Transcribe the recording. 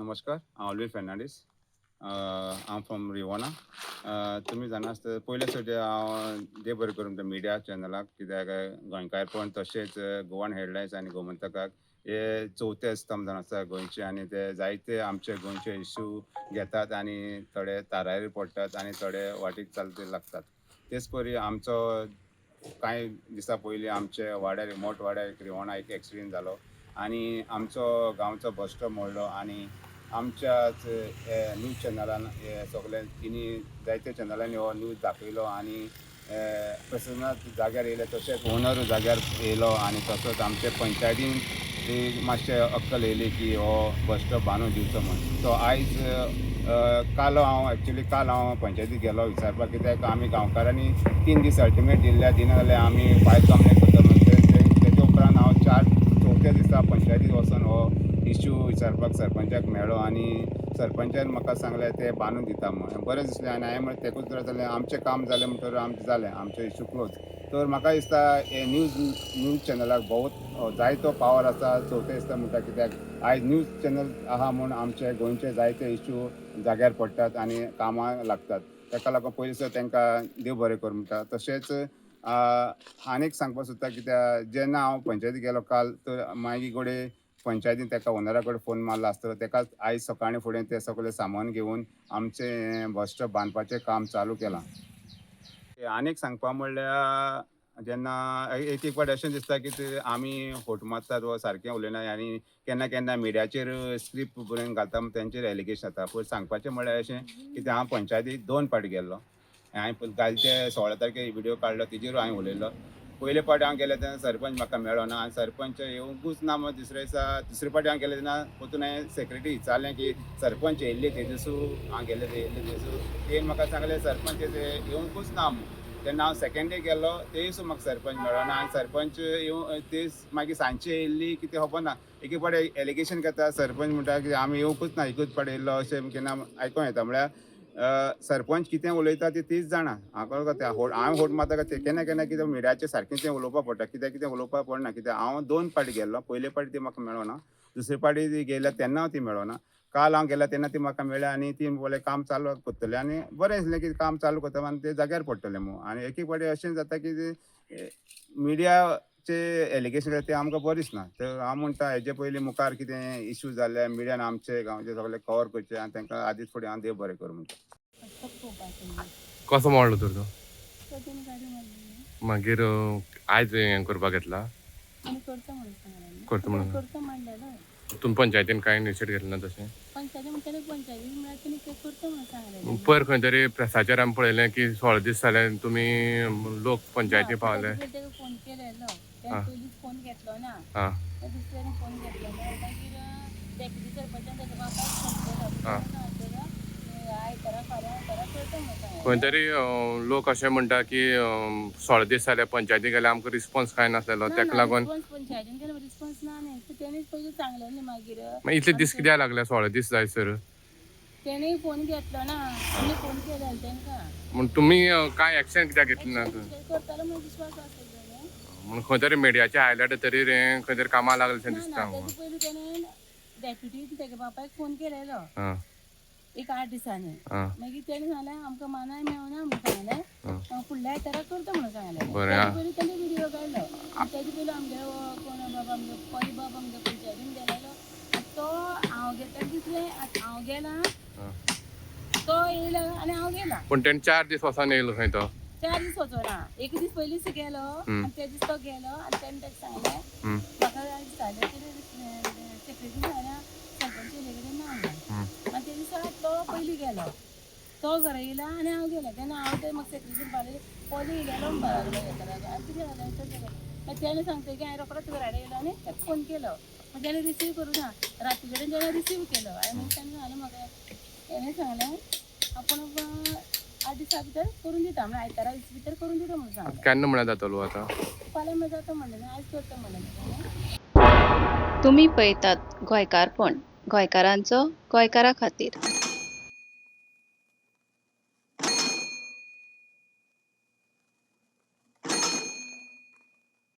नमस्कार, हांव ऑल्वीन फेर्नांडीस, हांव फ्रॉम रिवोना. तुमी जाणा आसता, पयले फावटी हांव देव बरें करूं त्या मिडिया चॅनलाक, कित्याक गोंयकारपण तशेंच गोवन हेडलायन्स आनी गोमंतकाक हे चवथे स्तंभ जावन आसा गोंयचे आनी ते जायते आमचे गोंयचे इश्यू घेतात आनी थोडे तारार पडटात आनी थोडे वाटेक चलते लागतात. तेच परी आमचो कांय दिसां पयलीं आमचे वाड्यार, मोठ वाड्यार एक रिवोणा एक एक्सिडंट जालो आनी आमचो गांवचो बस स्टॉप मोडलो आनी आमच्याच न्यूज चॅनलान हे सगळे तिनी जायते चॅनलांनी हो न्यूज दाखयलो आनी प्रशासनात जाग्यार येयले, तशेंच ओनर जाग्यार येयलो आनी तसोच आमचे पंचायतीन ती मातशें अक्कल येयली की हो बस स्टॉप बांदून दिवचो म्हूण. सो आयज काल हांव एक्चुली काल हांव पंचायतीक गेलो विचारपाक, कित्याक आमी गांवकारांनी 3 दीस अल्टिमेट दिल्ल्या, दिना जाल्यार आमी फायल कंप्लेन करता म्हूण. तेच्या उपरांत हांव चार चवथ्या दिसा पंचायतीत वचोन हो इश्यू विचारपाक सरपंचाक मेळ्ळो आनी सरपंचान म्हाका सांगलें ते बांदून दिता म्हूण. बरें दिसलें आनी हांवें म्हणलें तेकूच जालें, आमचें काम जालें म्हणटकीर आमचें जालें, आमचें इश्यू क्लोज. तर म्हाका दिसता हे न्यूज न्यूज चॅनलाक बहुत जायतो पावर आसा. चवथे दिसता म्हणटा, कित्याक आयज न्यूज चॅनल आहा म्हूण आमचे गोंयचे जायते इश्यू जाग्यार पडटात आनी कामां लागतात. ताका लागून पयलीं सुद्दां तांकां देव बरें करूं म्हणटा. तशेंच आनीक सांगपाक सोदता, कित्याक जेन्ना हांव पंचायती गेलो काल, तर मागीर कडेन पंचायतीन ताका ओनरा कडेन फोन मारलो आसतलो. ताकाच आयज सकाळीं फुडें ते सगळे सामान घेवन आमचें बस स्टॉप बांदपाचें काम चालू केलां. आनीक सांगपा म्हणल्यार, जेन्ना एक एक फावट अशें दिसता की ते आमी फोट मारतात वा सारकें उलयना आनी केन्ना केन्ना मिडियाचेर स्क्रिप्ट बरोवन घालता म्हूण तेंचेर एलिगेशन जाता. पूण सांगपाचें म्हणल्यार अशें की हांव पंचायतीक दोन फावटी गेल्लो. हांवें कालचे 16 तारखेर व्हिडियो काडलो, तेजेरूय हांवें उलयलो. पयले फावटी हांव गेलें तेन्ना सरपंच म्हाका मेळ्ळो ना आनी सरपंच येवंकूच ना म्हण. दुसरे दिसा, दुसरे फावटी हांव गेलें तेन्ना परतून हांवें सेक्रेटरी विचारलें की सरपंच येयल्ले ते दिसू हांव गेल्ले ते येयल्ले ते दिसू? तेणी म्हाका सांगलें सरपंच ते येवंकूच ना म्हूण. तेन्ना हांव सेकंड डे गेल्लो, ते दिसूं म्हाका सरपंच मेळ्ळो ना आनी सरपंच येवं ते मागीर सांजचे येयल्ली कितें खबर ना. एक एक फावटी एलिगेशन करता, सरपंच म्हणटा की आमी येवंकूच ना, एकूच फावटी येयल्लो, अशें केन्ना आयकोंक येता. म्हळ्यार सरपंच कितें उलयता ते तीच जाणा. हांव ते हांव फोट मारता काय ते केन्ना केन्ना कितें मिडियाचेर सारकें तें उलोवपाक पडटा, कित्याक कितें उलोवपाक पडना. कित्याक हांव दोन फावटी गेल्लो. पयले फावटी ती म्हाका मेळना, दुसरे फावटी ती गेल्या तेन्ना ती मेळना. काल हांव गेल्या तेन्ना ती म्हाका मेळ्ळी आनी ती बोले काम चालू करतले आनी बरें दिसलें की काम चालू करता आनी ते जाग्यार पडटले म्हूण. आनी एक एक फावटी अशें जाता की मिडियाचे एलिगेशन ते आमकां बरें दिसना. तर हांव म्हणटा, हेजे पयलीं मुखार कितें इश्यू जाल्ले मिडियान आमचे गांवचे सगळे कवर करचे आनी तांकां आदींच फुडें हांव देव बरें करूं म्हणटा. कसो मोडलो तर तो? ताणें गाडी मारली. मागीर आयज हें करपाक घेतला? आनी करता म्हणून सांगलें. करता म्हणून. करता म्हणलेलो. तुमी पंचायतीन कांय इनिशिएट घेतलें ना तशें? पंचायती म्हणटा, पंचायती म्हळ्यार तेणी ते करता म्हणून सांगलेलें. पयर खंय तरी प्रेसाचेर आमी पळयलें की 16 दीस जाले, तुमी लोक पंचायती पावले. ताका फोन केलेलो तेणें पयलींच फोन घेतलो ना. त्या दुसऱ्याने फोन घेतलो ना. मागीर डेप्युटी सरपंचान ताच्या बापायक फोन केलो. केलो आयतारा, फाल्यां आयतारा करता म्हणून सांगलें. खंय तरी लोक अशें म्हणटा की 16 दीस जाले, पंचायती गेले, आमकां रिस्पॉन्स कांय नासलेलो, ताका लागून. रिस्पॉन्स पंचायतीन केलो, रिस्पॉन्स ना न्ही. तेणीच पयलीं सांगलेलें मागीर. मागीर इतले दीस कित्याक लागले, 16 दीस जायसर? तेणी फोन घेतलो ना, आमी फोन केलेलो तांकां. म्हूण तुमी कांय एक्शन कित्याक घेतली ना? करतलो म्हणून विश्वास आसलेलो न्ही. म्हूण खंय तरी मिडियाचे हायलायट तरी रे खंय तरी कामाक लागलें शें ना. दिसता. ना, तेजे पयलीं तेणें डेप्युटी तेगे बापायक फोन केलेलो एक 8 दिसांनी. मागीर तेणें सांगलें आमकां मानाय मेळना म्हणून सांगलें, फुडल्या आयतारा करता म्हणून सांगलें. बरें. तेजे पयलीं तेणें व्हिडियो काडलो आनी तेजे पयलीं आमगे कोण बाबा, आमगे परी बाब आमगे पंचायतीन गेलेलो आनी तो हांव गेला ताका दिसलें आतां हांव गेला, तो येयला आनी हांव गेला. पूण तेणें 4 दीस वचोन येयलो खंय तो. 4 दीस वचोना, एक दीस पयलींच गेलो आनी त्या दीस तो गेलो आनी तेणें ताका सांगलें, म्हाका दिसतालें कितें, सेक्रेटरी सांगलें सरपंच येयले कडेन ना म्हणून. आनी त्या दिसा तो पयलीं गेलो, तो घरा येयला आनी हांव गेलें. तेन्ना हांव ते म्हाका सेक्रेटरी म्हणपाक लागली, पोली येयलेलो म्हणपाक लागलो येताना आनी कितें जालें तशें जालें. मागीर तेणें सांगता की हांवें रोखडोच घरा कडेन येयलो आनी ताका फोन केलो. मागीर तेणें रिसीव करूं ना, राती कडेन तेणें रिसीव केलो आनी मागीर तेणें सांगलें म्हाका, तेणें सांगलें आपूण 8 दिसा भितर करून दिता म्हणल्यार आयतारा दीस भितर करून दिता म्हणून सांगलें. केन्ना म्हळ्यार जातलो आतां? फाल्यां म्हळ्यार जाता म्हणलें, आयज करता म्हणलें तेणें. तुमी पळयतात गोंयकारपण, गोंयकारांचो गोंयकारा खातीर.